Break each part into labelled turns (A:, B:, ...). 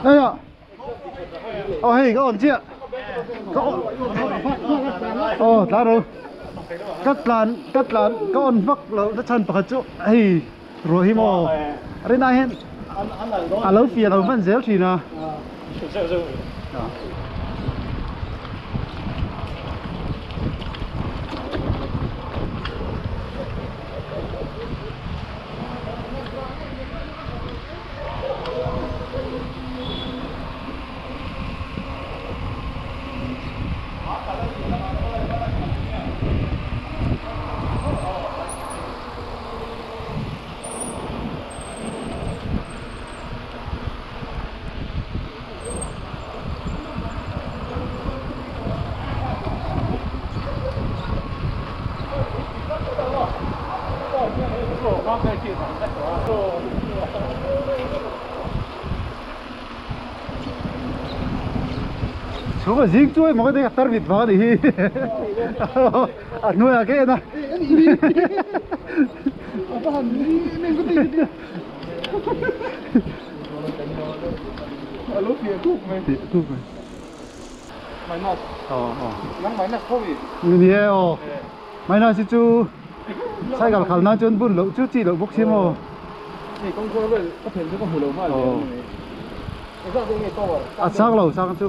A: Đây ạ. Ờ hei ka on chiah. Ka Aw tla ro. Ka tlan ka tlan ka on vak lo na chhan pakhat chu hei ruah hi maw rinai hian a lo fiah lo hman zel thin a. Chú mà dính chuối mà cái đây tar vịt vào thì à nuôi à cái này Minus chu sai gal khal na chun bun lo chu chi lo bok sim o. À sang lo sang chu.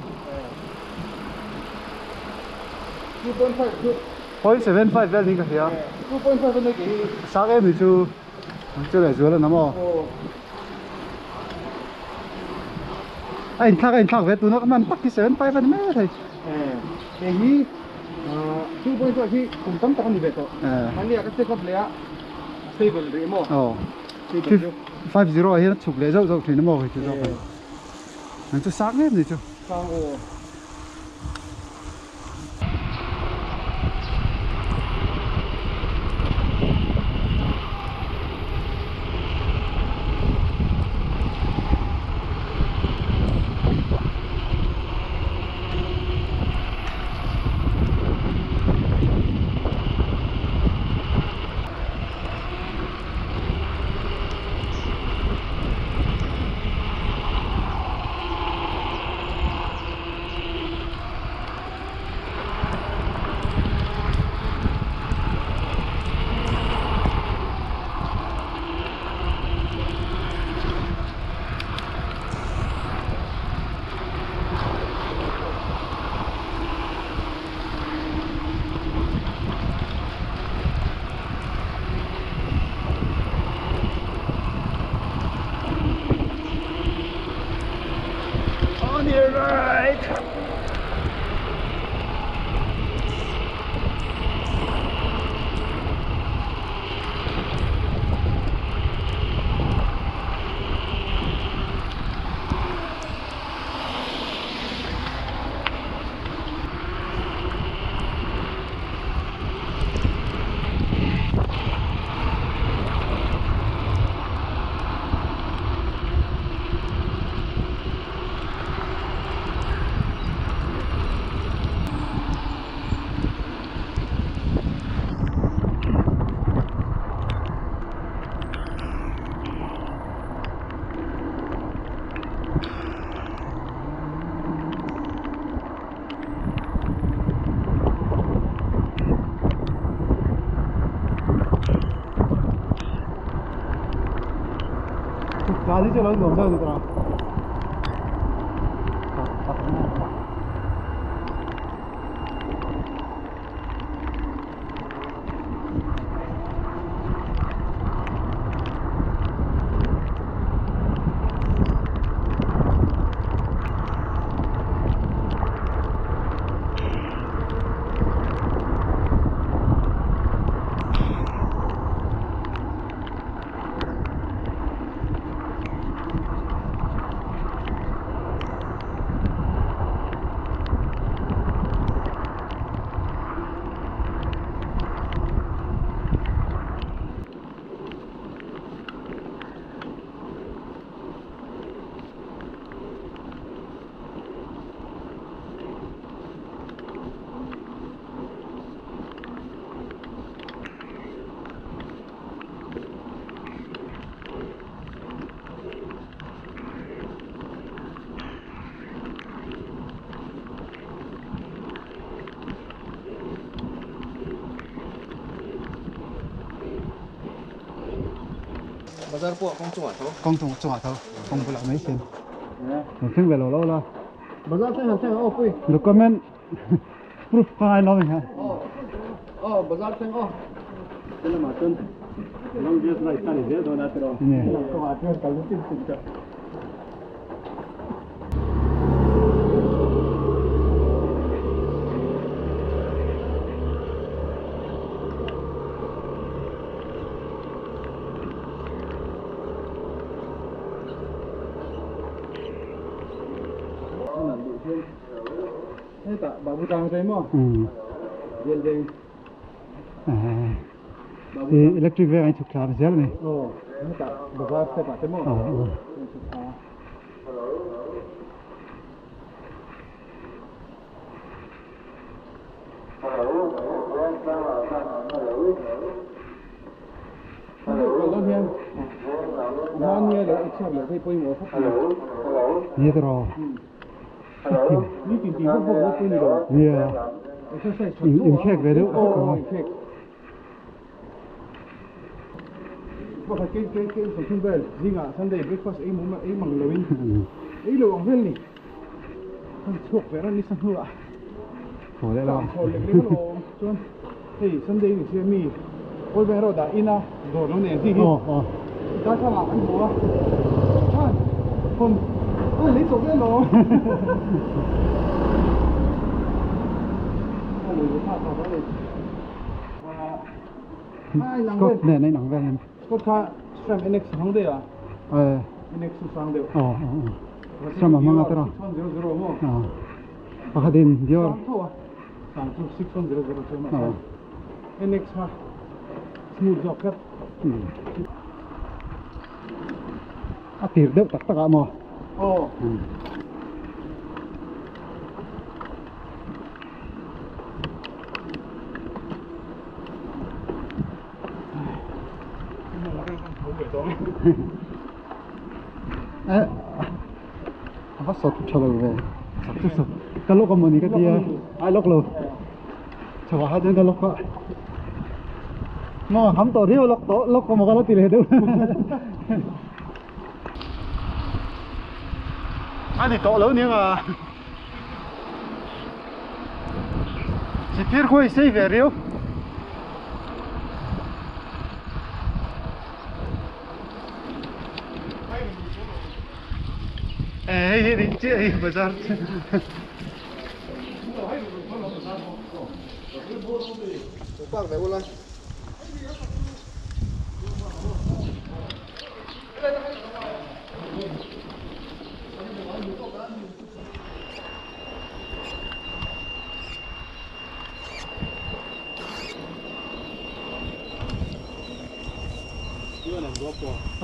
A: 0.75 vel ni ka hria. 2.5 sang em ni chu chu le zual na mo. Ai in thak ve tu na man pak ki 75 ani mai thei.
B: He hi 2.5 hi kum tam tak ani ve to. Ani ka check up le a stable ri mo.
A: Ờ. 50 a hian chuk le zauh zauh thin maw hei chu zawk ani. Ang chu sang em ni chu.
B: Sang o.
A: On your right. Gadi चलाऊन घेऊन जाऊ मित्रा.
B: Bazar pawh kawng chungah tho.
A: Kawng chung chungah tho. Kawng bulah mai sin. Lo thleng ve lo lo la.
B: Bazar thleng han thleng aw pui.
A: Document proof ka ngai lo mai ha.
B: Aw bazar thleng aw.
C: Lamah chuan long dress light kha ni zel dawn a tiraw.
B: Kawngah chuan kal chin chin ka. Hetah babu tlang te maw? Bial veng.
A: Electric veng a inchhuk thla zel a ni.
B: Aw, hetah bazar step ah te maw? Inchhuk thla.
A: Ni tiraw? Nia, inkhek ve deuh. Haw leh lo.
B: Hei Sunday ni sia mi Old Bank Road ah in a dawr lo nei ang tih hi darthlalang ah kan hmu a chuan hawn a lei chawp vel lo a lei ve phak phak a lei a inang vel
A: Scott nen a inang vel em
B: Scott kha Sram NX hmang daih a NX chu sang deuh
A: aw aw Sram a hmang a tara
B: 6100 maw
A: pakhat in Dior
B: sang tho a Sang chu 6100 chuan mahse NX kha smooth zawk tlat.
A: A tir deuh tak tak ah maw?
B: Aw.
A: Eh, a va sawt tha lo ve. Sawt chu sawt. Ka lawk a mawni ka ti a. Ai lawk lo. Chho ah chuan ka lawk a. Maw kham tawh riau lawk tawh lawk ka maw ka la ti leh deuh. A ni tawh lo nia nga. Sihphir khawi sei ve riau. Hei hi ding chiah hi bazar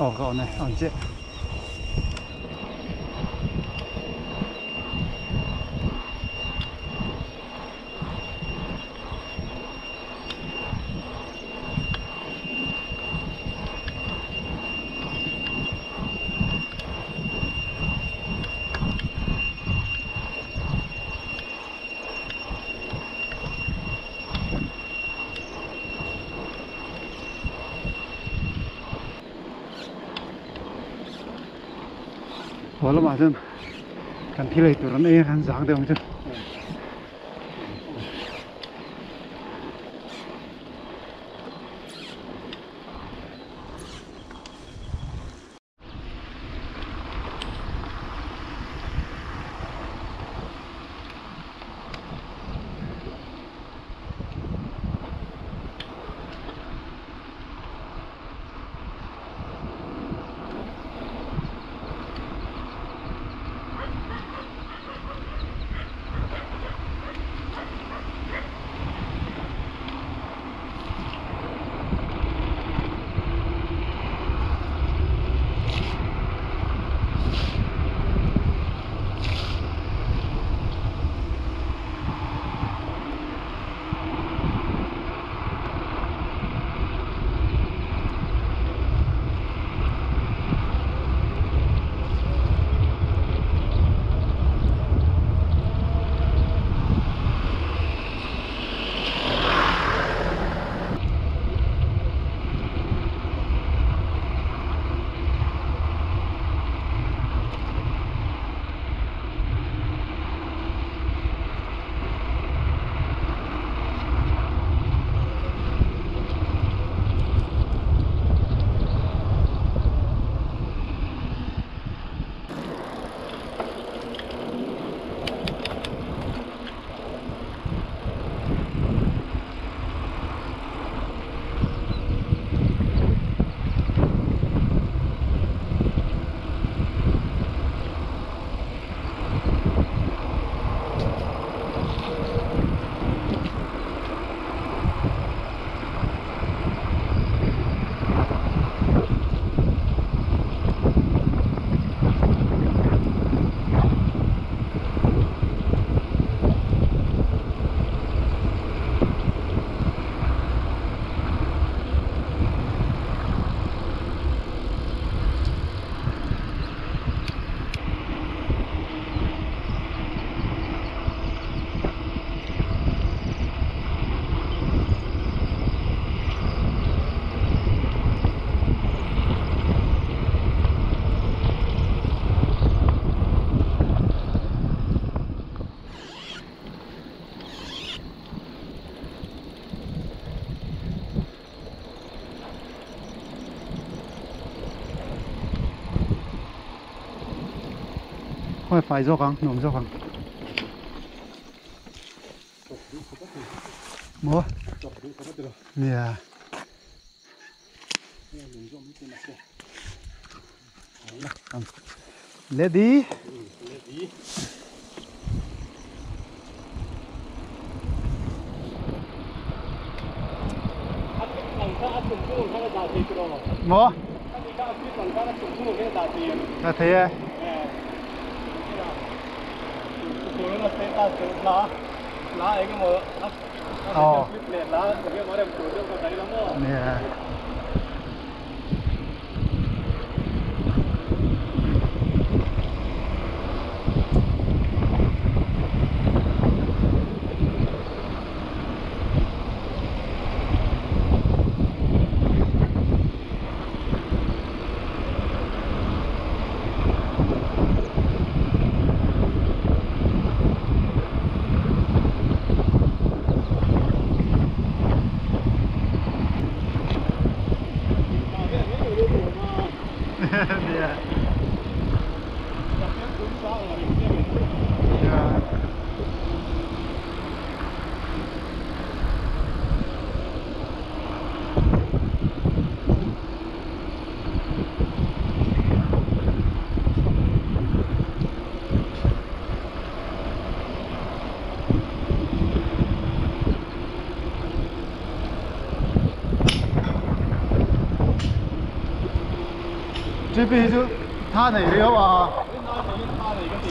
A: Aw ka awn e awn chiah. Haw lamah chuan kan thil ei tur an ei a kan zang deuh ang chu. Khoi fai zo kang nom zo kang mo nè Lady Mo là thế ờ nè GP chú tha này riêu à?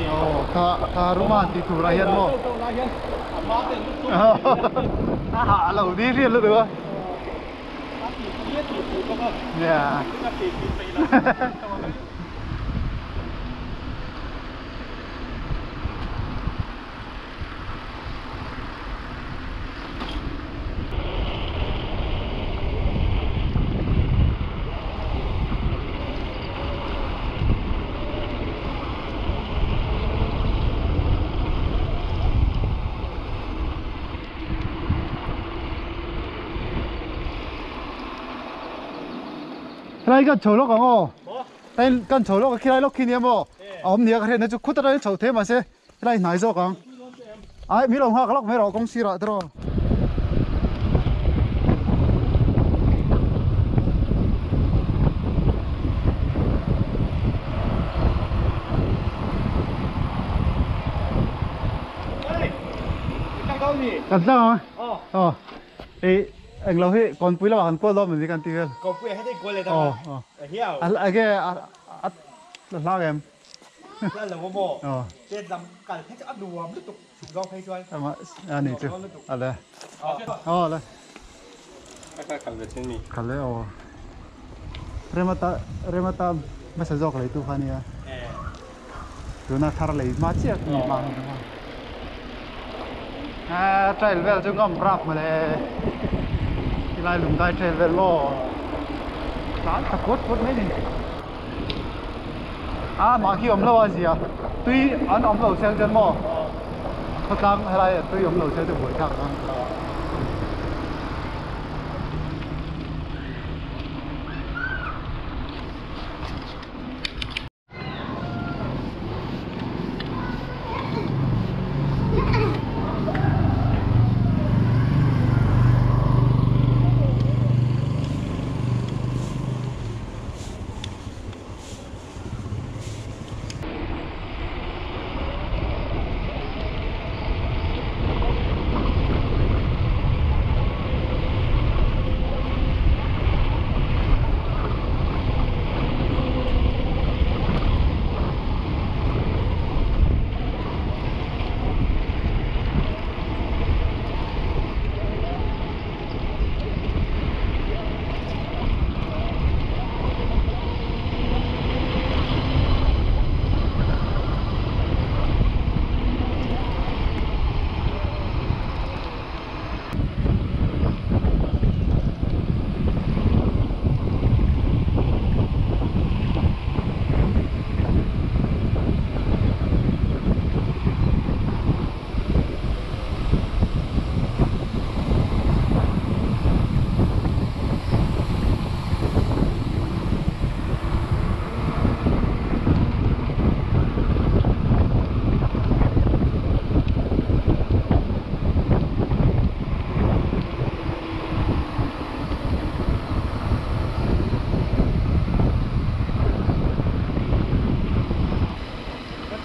A: Ồ, tha ruma thì thủ lại hiện mò. Hạ lẩu đi riêng luôn được. Yeah. Đây gần chỗ lúc không? Đây gần chỗ lúc khi đây lúc khi niệm mò, ông nhớ cái này chú khuất đây chỗ thế mà sẽ đây nói rõ không? Ai mi lòng hoa cái lúc mi lòng công ty rồi thôi. Làm sao không? Ờ. Ê, anh lâu hết còn bùi là hàn quốc lo mình đi ăn tiệt.
B: Còn bùi hết đi qua lại đó.
A: Ờ. À cái à là em.
B: Là là bộ. Ờ. Cái làm cái thế ăn đồ lúc tục chủ động hay sao?
A: À mà à này chứ. À đây. Ờ đây.
C: Cái cái về trên mi.
A: Cái này ờ. Remata remata mà sẽ dọc lấy tu phan nha. Tu na thar lấy mà chiếc mà. À trail vel chung ngam rap mà le. Lại lùng tay trail vel lo. Lá ta cốt cốt mấy đi. À mà khi ông lâu gì à? Tuy anh ông lâu sang chân mò. Thật lắm hay là tuy ông lâu sang từ buổi thẳng.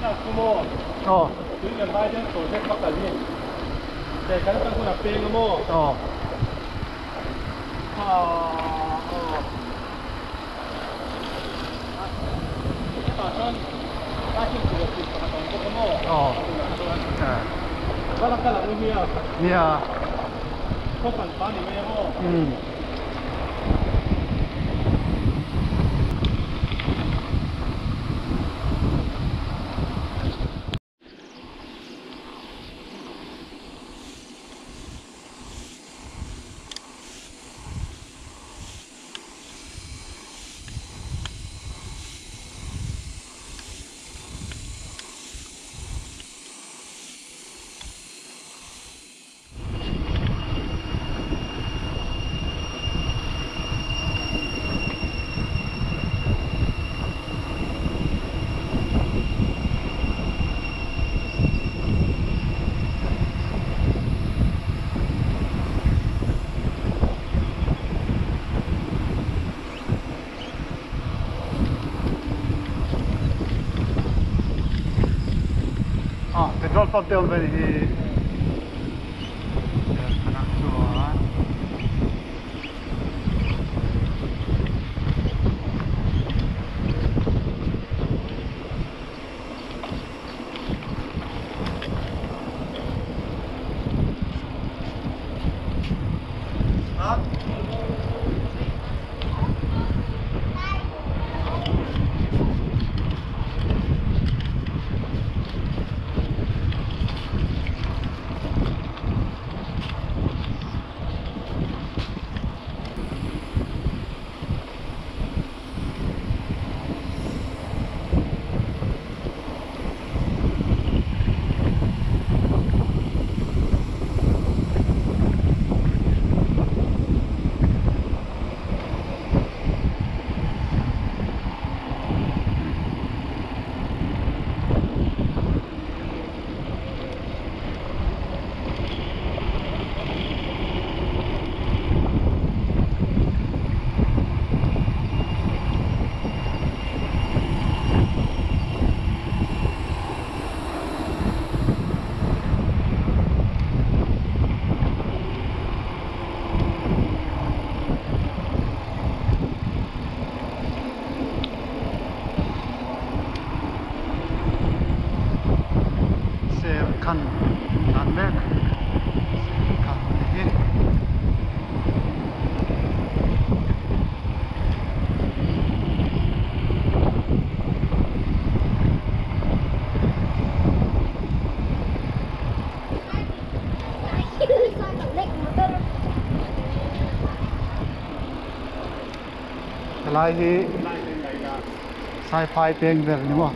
A: Oh. Oh. Oh. Yeah. Petrol pump te awm ve ni hi khanah chuan Khan dan mek khan hi lai hi sci-fi peng vel ni maw.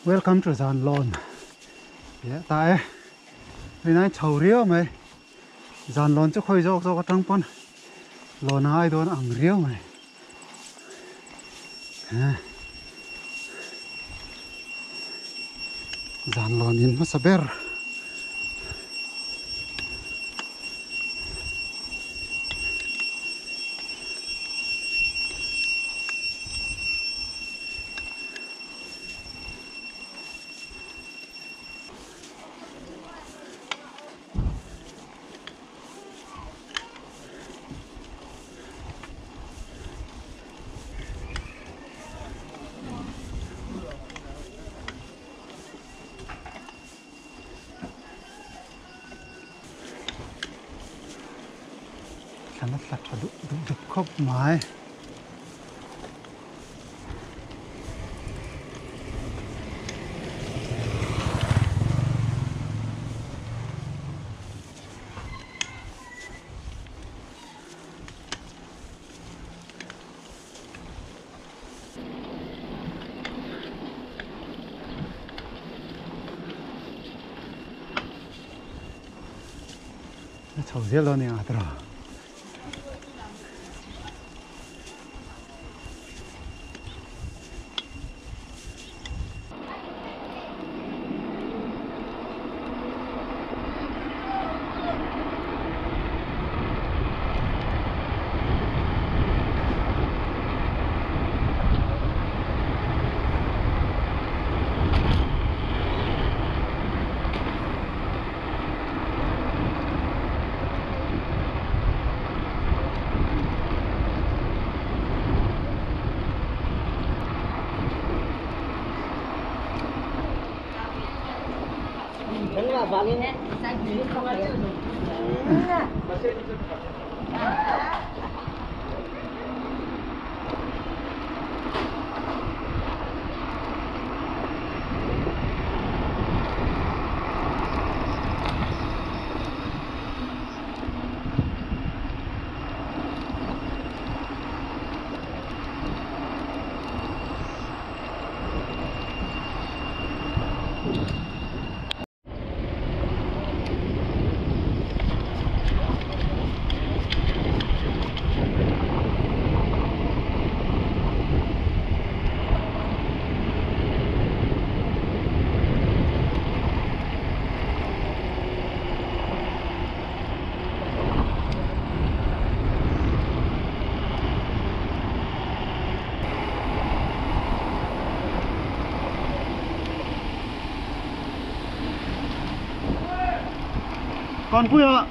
A: Welcome to Zanlawn ye ta e rinai chho riau mai Zanlawn chu khawi zawk zawk atang pawn lawn a ngai dawn ang riau mai Zanlawn in hmasa ber. Thlan a tla tha duh duh dup khawp mai. Chho zel dawn eng a tawrh a. Còn vui ạ.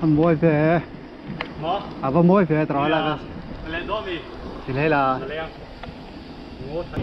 A: Mawi ve.
C: Maw?
A: A va mawi ve tawh la ka.
C: Len dawn mi?
A: Ti hle la.
C: Leng. Ngaw tha.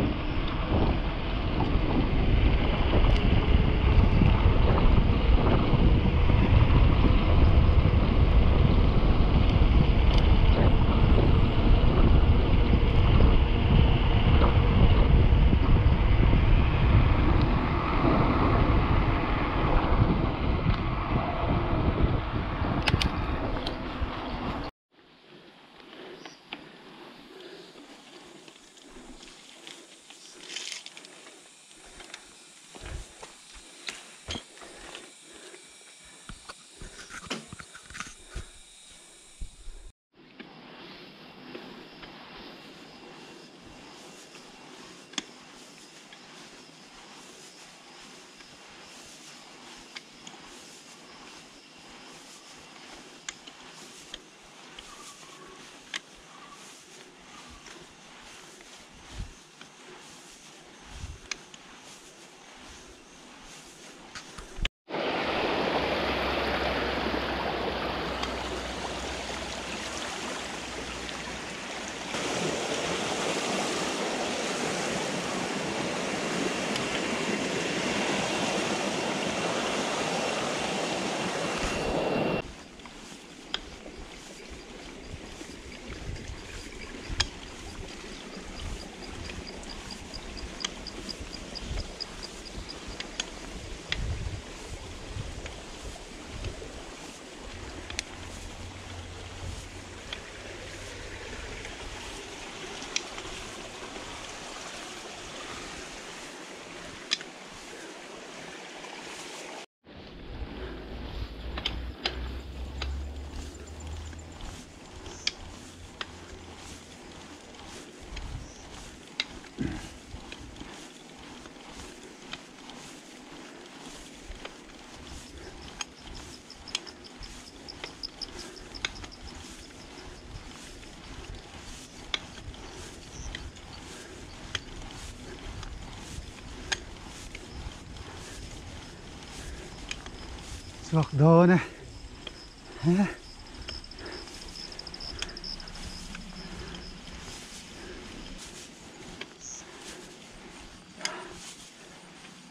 A: Chhuak dawn e.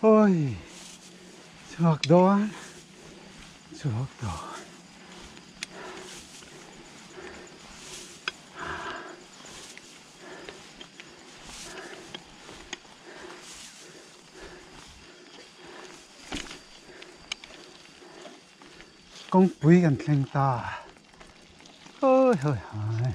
A: Ôi, chhuak dawn, chhuak dawn. Kawngpui kan thleng ta. Ôi hoi hoi.